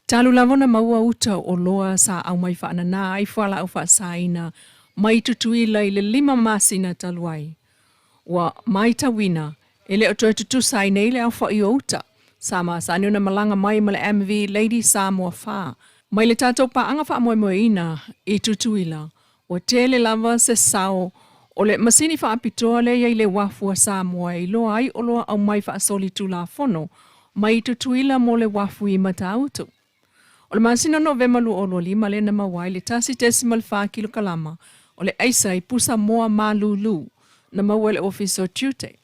Talu lava ona maua uta o oloa sa aumai faananā ai fualaau faasaina mai Tutuila i le 5 masina talu ai. Ua maitauina, e le o toe tutusa ai nei le aofa'i o uta sa masani ona malaga mai ma le MV Lady Samoa 4 mai le tatou paaga faamoemoeina i Tutuila. Ua tele lava se sao o le masini faapitoa lea e i ai le uafu a Samoa e iloa ai oloa aumai faasolitulafono mai Tutuila mo le uafu i Matautu. O le masina o Novema 2025 lea na maua ai le 1.4 kilokalama o le aisa i pusa moa malūlū na maua e le Ofisa o Tiute.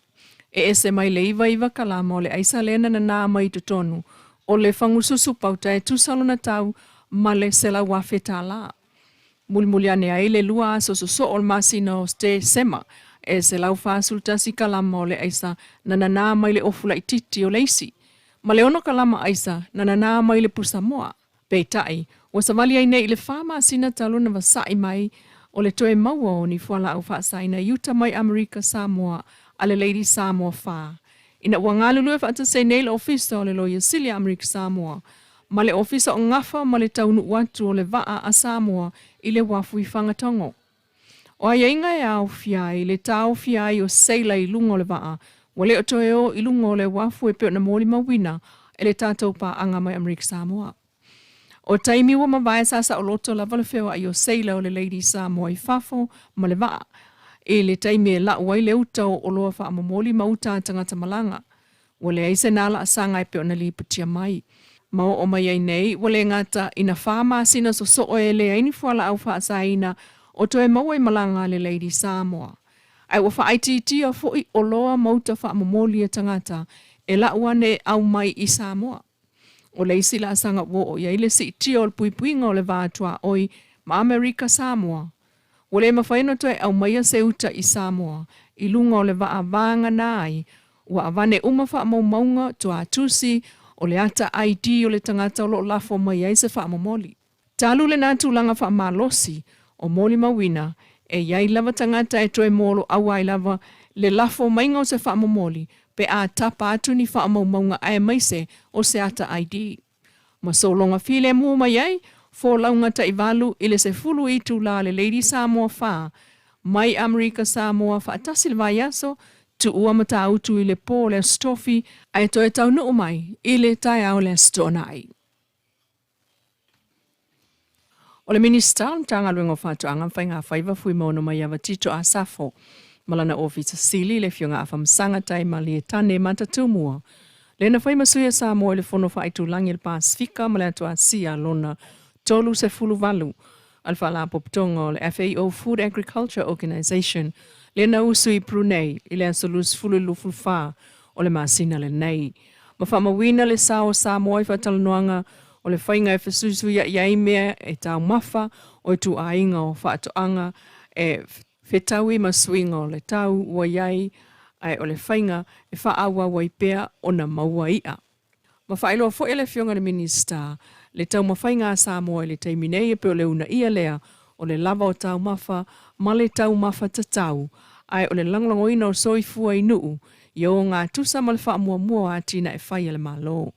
E ese mai le 99 kalama o le aisa lea na nanā mai i totonu o le fagususu pauta e tusa lona tau ma le $100,000. Mulimuli ane ai le lua aso sosoo o le masina o Tesema e 141 kalama o le aisa na nanā mai le ofu laitiiti o le isi, ma le ono kalama aisa na nanā mai le pusa moa. Peitai, ua savali ai nei i le fa masina talu ona vasa'i mai o le toe maua o ni fualaau faasaina i uta mai Amerika Samoa a le Lady Samoa 4, ina ua galulue faatasi ai nei le Ofisa o le Loia Sili a Amerika Samoa ma le Ofisa o Gafa ma le taunuu atu o le vaa a Samoa i le uafu i Fagatogo. O aiaiga e aofia ai le taofia ai o seila i luga o le vaa ua le o toe o i luga o le uafu e pei ona molimauina e le tatou paaga mai Amerika Samoa. O taimi ua mavae sa saoloto lava le feoai o seila o le Lady Samoa i fafo ma le vaa i le taimi e lau ai le uta o oloa faamomoli ma uta a tagata malaga. Ua leai se na laasaga e pei ona lipotia mai. Ma oo mai ai nei, ua le gata ina fa masina sosoo e leai ni fualaau faasaina o toe maua i malaga a le Lady Samoa. Ae ua faaitiitia foi oloa ma uta faamomoli a tagata e lau ane e aumai i Samoa. O le isi laasaga ua oo i ai le siitia o le puipuiga o le va tuaoi ma Amerika Samoa. Ua le mafai ona toe aumaia se uta i Samoa i luga o le vaa vagana ai ua avane uma faamaumauga tuatusi o le ata ID o le tagata o lo o lafo mai ai se faamomoli. Talu lena tulaga faamalosi o molimauina e i ai lava tagata e toe moloaua ai lava le lafo maiga o se faamomoli pe a tapa atu ni faamaumauga aemaise o se ata ID. Ma sologa filemu mai ai folauga taivalu i le sefulu itula le Lady Samoa 4 mai Amerika Samoa faatasi le vaiaso tuua Matautu i le po o le Aso Tofi ae toe taunuu mai i le taeao o le Aso Toonai. O le Minisita o le Matagaluega o Faatoaga ma Faigafaiva Fuimaono Maiava Tito Asafo ma lana Ofisa Sili le Afioga Afamasaga Taimalie Tane Matatumua lea na fai ma sui a Samoa i le Fono Faaitulagi a le Pasefika ma le Atu Asia lona 38 a le Faalapotopotoga o le FAO Food Agriculture Organization lea na usu i Brunei i le aso 20 i le 24 o le masina lenei. Ma faamauina le sao o Samoa i faatalanoaga o le faiga e fesuisuia'i ai mea e taumafa o ituaiga o faatoaga e fetaui ma suiga o le tau ua i ai ae o le faiga e faaauau ai pea ona maua i'a. Ma faailoa foi e le Afioga i le Minisita le taumafaiga a Samoa i le taimi nei e pei o le uunaia lea o le lava o taumafa ma le taumafa tatau ae o le lagolagoina o soifua i nuu ia ogatusa ma le faamuamua o atinae fai a le Malo.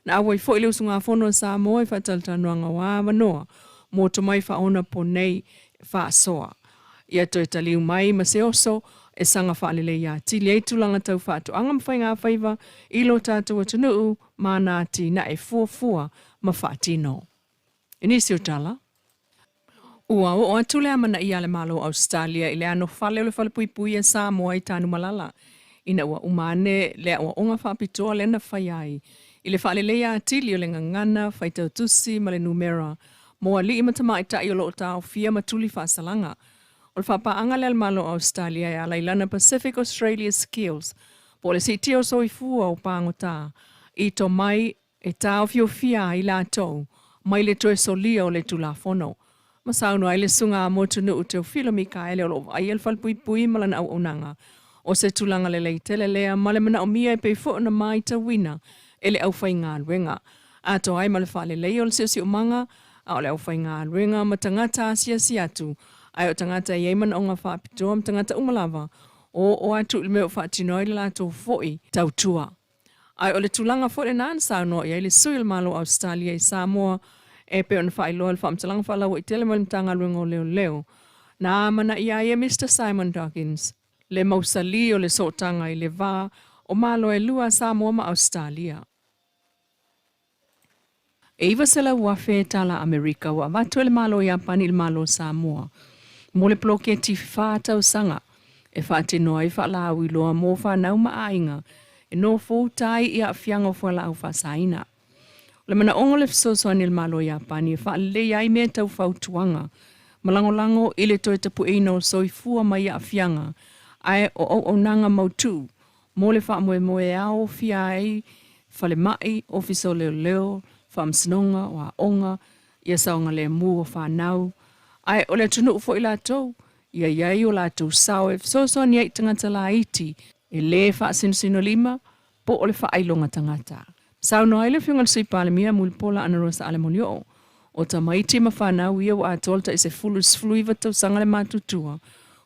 Na auai foi le usugafono a Samoa i faatalatalanoaga o avanoa mo tomai faaonaponei faasoa. Ia toe taliu mai ma se oso e saga faalelei atili ai tulaga tau faatoaga ma faigafaiva i lo tatou atunuu ma ana atinae fuafua ma faatino. I nisi o tala, ua oo atu le amanaia a le Malo o Ausetalia i le anofale o le Falepuipui a Samoa i Tanumalala ina ua uma ane le aoaoga faapitoa lea na faia ai i le faaleleia atili o le gagana faitautusi ma le numera mo alii ma tamaitai o lo o taofia ma tuli faasalaga. O le faapaaga lea a le Malo o Ausetalia e ala i lana Pacific Australia Skills po o le siitia o soifua o pagota i tomai e taofiofia ai latou mai le toe solia o le Tulafono. Ma saunoa ai le Susuga a Motunuu Teofilo Mikaele o lo o vaaia le falepuipui ma lana auaunaga. O se tulaga lelei tele lea ma le manaomia e pei foi ona maitauina e le aufaigaluega. Atoa ai ma le faaleleia o le siosiomaga a o le aufaigaluega ma tagata asiasi atu, ae o tagata e i ai manaoga faapitoa ma tagata uma lava o oo atu i le mea o faatino ai le latou foi tautua. Ae o le tulaga foi lenā na saunoa i ai le sui o le Malo o Ausetalia i Samoa e pei ona faailoa i le faamatalaga faalauaitele mai le Matagaluega o Leoleo, na amanaia ai e Mister Simon Dawkins le mausali o le sootaga i le va o Malo e lua a Samoa ma Ausetalia. E $900,000 tala Amerika ua avatu e le Malo o Iapani i le Malo o Samoa mo le poloketi fa tausaga e faatino ai faalauiloa mo fanau ma aiga e nofouta ai i aafiaga o fualaau faasaina. O le manaoga o le fesoasoani a le Malo o Iapani e faaleleia ai mea tau fautuaga ma lagolago i le toe tapueina o soifua mai aafiaga ae o auaunaga mautū mo le faamoemoe e aofia ai falemai, ofisa o leoleo, faamasinoga, o aoga, ia saogalemu o fanau, ae o le atunuu foi latou, ia i ai o latou sao e fesoasoani ai i tagata laiti e lē faasinosinolima po o le faailoga tagata. Saunoa ai le Afioga i le Sui Palemia Mulipola Anarosa Ale Molioo, o tamaiti ma fanau ia ua atoa le tai 10 i le 19 tausaga le matutua,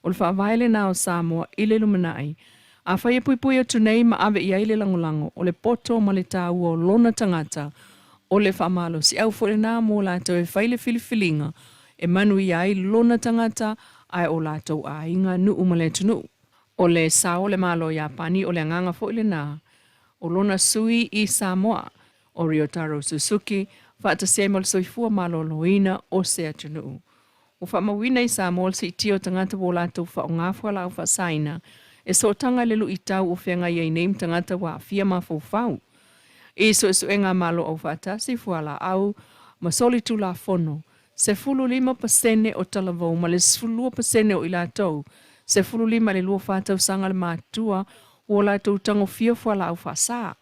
o le faavae lenā o Samoa i le lumanai. Afai e puipui atu nei ma ave i ai le lagolago, o le poto ma le taua o lona tagata, o le faamalosiau foi lenā mo latou e fai le filifiliga e manuia ai lona tagata ae o latou aiga, nuu ma le atunuu. O le sao o le Malo o Iapani, o le agaga foi lenā o lona sui i Samoa, o Ryotaro Suzuki, faatasi ai ma le soifua maloloina o se atunuu. Ua faamauina i Samoa le siitia o tagata ua o latou faaaoga fualaau faasaina e sootaga i le luitau o feagai ai nei ma tagata ua aafia mafaufau. I suesuega a Malo Aufaatasi, fualaau ma solitulafono, 15% o talavou ma le 12% o i latou 15 i le 24 tausaga le matutua ua o latou tagofia fualaau faasa.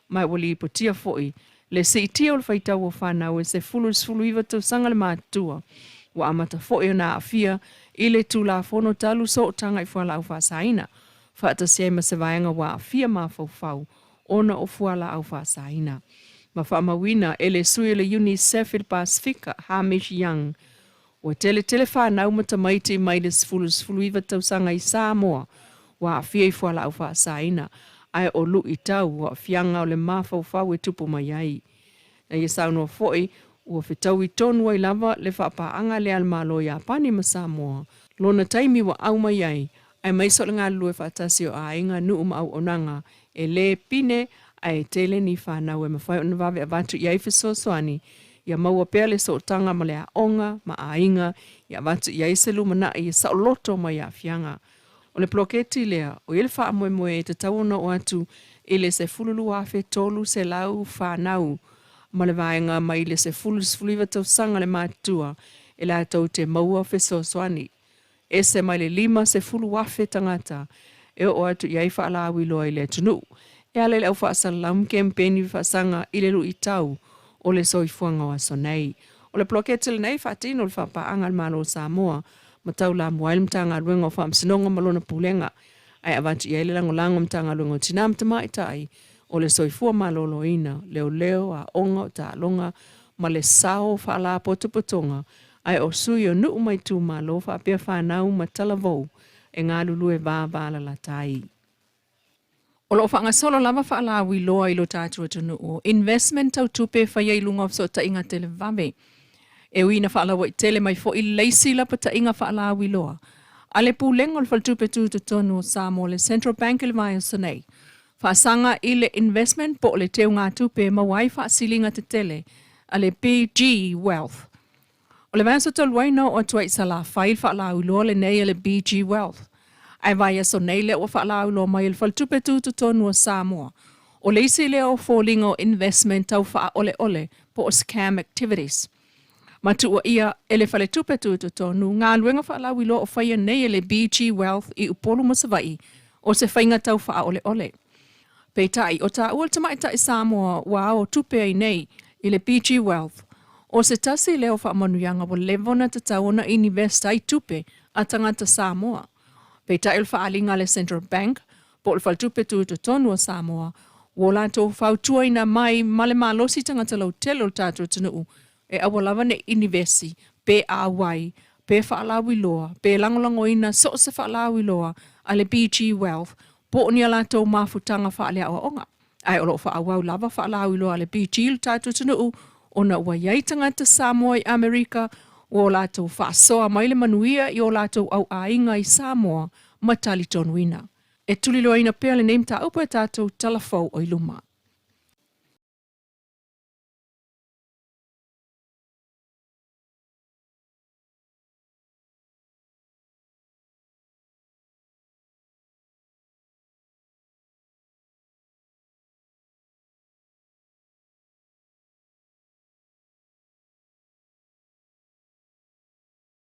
Ma ua lipotia foi le siitia o le faitau o fanau e 10 i le 19 tausaga le matutua, ua amata foi ona aafia i le Tulafono talu sootaga i fualaau faasaina, faatasi ai ma se vaega ua aafia mafaufau ona o fualaau faasaina. Ma faamauina e le sui o le UNICEF i le Pasefika, Hamish Young, Ua teletele fanau ma tamaiti mai le 10 i le 19 tausaga i Samoa ua aafia i fualaau faasaina, ae o luitau o aafiaga o le mafaufau e tupu mai ai. Na ia saunoa foi, ua fetaui tonu ai lava le faapaaga lea a le Malo o Iapani ma Samoa, lona taimi ua au mai ai, aemaise o le galulue faatasi o aiga, nuu ma auaunaga e lē pine ae tele ni fanau e mafai ona vave avatu i ai fesoasoani ia maua pea le sootaga ma le aoga ma aiga ia avatu i ai se lumanai e saoloto mai aafiaga. O le poloketi lea, o ia le faamoemoe e tatau ona oo atu i le 12,300 fanau ma le vaega mai le 10 i le 19 tausaga le matutua e latou te maua fesoasoani. Ese mai le 50,000 tagata e oo atu i ai faalauiloa i le atunuu e ala i le au faasalalau ma kemepeni faasaga i le luitau o le soifuaga o aso nei. O le poloketi lenei e faatino le faapaaga a le Malo o Samoa ma taulamua ai le Matagaluega o Faamasinoga ma lona Pulega ae avatu i ai le lagolago a Matagaluega o Tina ma Tamaitai o le Soifua Maloloina, Leoleo, Aoga o Taaloga ma le Sao o Faalapotopotoga ae o sui o nuu ma itumalo faapea fanau ma talavou e galulue vavalalata ai. O lo o faagasolo lava faalauiloa i lo tatou atunuu, investment tau tupe e faia i luga o fesootaiga televave. E ui ina faalauaitele mai foi le isi lapataiga faalauiloa a le Pulega o le Faletupe Tutotonu o Samoa, le Central Bank i le vaiaso nei, faasaga i le investment po o le teugatupe e maua ai faasiliga tetele a le BG Wealth. O le vaiaso talu ai na oo atu ai i Salafai le faalauiloa lenei a le BG Wealth. Ae vaiaso nei lea ua faalauiloa mai e le Faletupe Tutotonu o Samoa, o le isi lea o foliga o investment tau faaoleole po o scam activities. Ma tuuaia e le Faletupe Tutotonu galuega faalauiloa o faia nei e le BG Wealth i Upolu ma Savaii o se faiga tau faaoleole. Peitai, o taua le tamaitai Samoa ua ao tupe ai nei i le BG Wealth, o se tasi lea o faamanuiaga ua leva ona tatau ona inivest ai tupe a tagata Samoa. Peitai o le faaaliga a le Central Bank po o le Faletupe Tutotonu o Samoa, ua o latou fautuaina mai ma le malosi tagata lautele o le tatou atunuu e aua lava ne i inivesi, pe auai, pe faalauiloa, pe lagolagoina so o se faalauiloa a le BG Wealth po o ni a latou mafutaga faaleaoaoga. Ae o lo o faaauau lava faalauiloa a le BG i le tatou atunuu ona ua i ai tagata Samoa i Amerika ua o latou faasoa mai le manuia i o latou auaiga i Samoa ma talitonuina. E tuliloaina pea lenei mataupu e tatou talafou o i luma.